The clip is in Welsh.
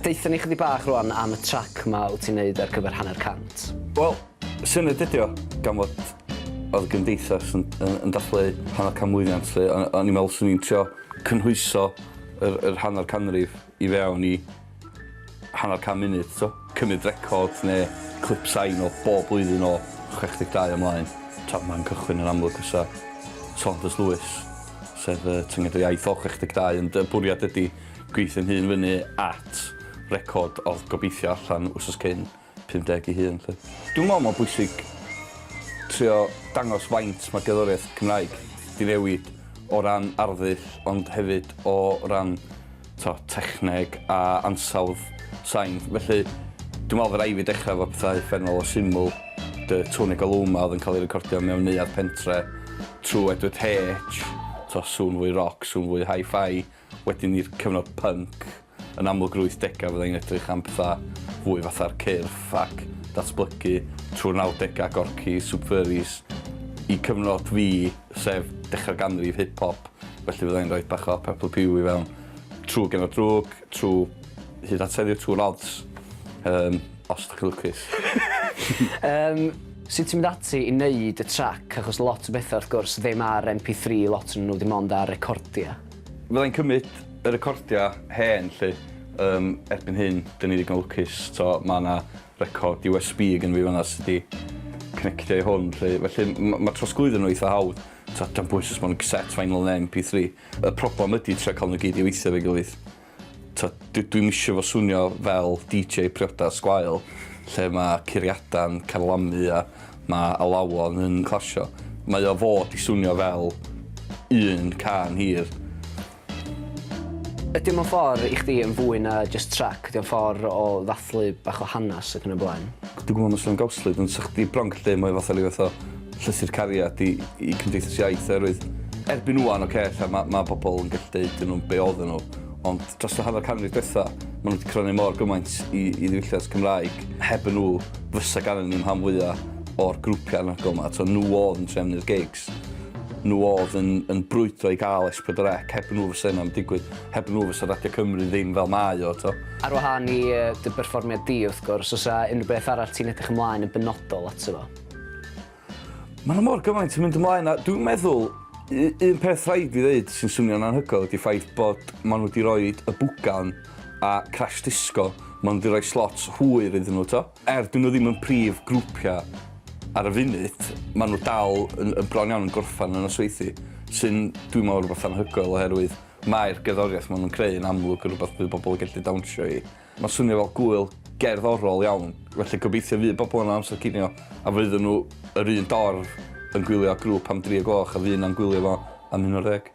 Deutha ni chydig bach rwan am y trac 'ma wyt ti'n neud ar gyfer hanner cant. Wel, syniad ydi o, gan fod oedd y gymdeithas yn, yn, yn dathlu hanner canmlwyddiant 'lly, o'n o'n i'n meddwl 'swn i'n trio cynhwyso yr, yr hanner canrif i fewn i hanner can munud, t'o'? Cymryd record ne' clip sain o bob blwyddyn o 62 ymlaen. T'o' ma'n cychwyn yn amlwg fysa Saunders Lewis, sef y Tynged yr Iaith o 62, ond y bwriad ydi gweithio'n hun fyny at record o'dd gobeithio allan wsos cyn 50 ei hun 'lly. Dwi'n me'wl ma'n bwysig trio dangos faint ma' gerddoriaeth Cymraeg 'di newid o ran arddull ond hefyd o ran t'o' techneg a ansawdd sain. Felly dwi me'wl fy rai' fi dechra efo pethau uffernol o syml, dy Tony Galoma o'dd yn ca'l ei recordio mewn neuadd pentre trw Edward H, t'o' sŵn fwy roc, sŵn fwy hi-fi, wedyn i'r cyfnod punk, Yn amlwg yr wythdegau fydda i'n edrych am petha fwy fatha'r Cyrff ac Datblygu trwy'r nawdegau Gorky, Soup Furries i cyfnod fi sef dechrau'r ganrif hip hop felly fydda i'n rhoi bach o Pep Le Pew i fewn trwy Genod Droog trwy hyd at heddiw trwy'r odds yym os 'dach chi'n lwcus. Yym sut ti'n mynd ati i neud y trac achos lot o betha wrth gwrs ddim ar MP3 lot onyn nhw dim ond ar recordia. Fydda i'n cymryd y recordia hen 'lly yym erbyn hyn 'dyn ni ddigon lwcus t'o' ma' 'na record USB gynno fi fan 'na sy 'di connectio i hwn 'lly felly m- ma' trosglwyddo nhw eitha hawdd t'o' dio'm bwys os ma' nw'n cassette vinyl ne' MP3. Y problem ydi trio ca'l nhw gyd i weithio efo'i gilydd. T'o' dwi dwi'm isio fo swnio fel DJ priodas gwael lle ma' curiada'n carlamu a ma' alawon yn clasio. Mae o fod i swnio fel un cân hir. Ydi o mewn ffor i chdi yn fwy na jyst trac? Ydi o'n ffor o ddathlu bach o hanas ac yn y blaen? Dwi'n gwbo ma'n swnio'n gawslyd ond 'sa chdi bron gallu deud mae o fatha ryw fath o llythyr cariad i i Cymdeithas Iaith oherwydd erbyn ŵan ocê ella ma' ma' bobol yn gallu deud 'dyn nw'm be' odden nhw ond dros y hanner canrif dwetha ma' nhw 'di cyfrannu mor gymaint i i ddiwylliant Cymraeg heb y nhw fysa ganddon ni'm rhan fwya o'r grwpia anhygoel 'ma t'o' nhw o'dd yn trefnu'r gigs nhw o'dd yn yn brwydro i ga'l Es Pedwar Ec heb nhw fysa hynna 'im digwydd heb nhw fysa Radio Cymru ddim fel mae o t'o'? Ar wahân i yy dy berfformiad di wrth gwrs o's 'a unrhyw beth arall ti'n edrych ymlaen yn benodol ato fo? Ma' 'na mor gymaint yn mynd ymlaen a dwi'n meddwl u- un peth rhaid fi ddeud sy'n swnio'n anhygoel ydi ffaith bod ma' n'w 'di roid y bwgan a Crash Disco ma' n'w 'di roi slots hwyr iddyn nhw t'o'? Er 'dyn nhw ddim yn prif grwpia ar y funud ma' n'w dal yn yn bron iawn yn gorffan y nosweithi sy'n dwi'n me'wl rwbath anhygoel oherwydd mae'r gerddoriaeth ma' nw'n creu yn amlwg yn rwbath bydd bobol yn gellu dawnsio i. Mae'n swnio fel gŵyl gerddorol iawn, felly gobeithio fydd bobl yna amser cinio a fydden nhw yr un dorf yn gwylio grŵp am dri o gloch a fydd yna'n gwylio fo am un o'r ddeg.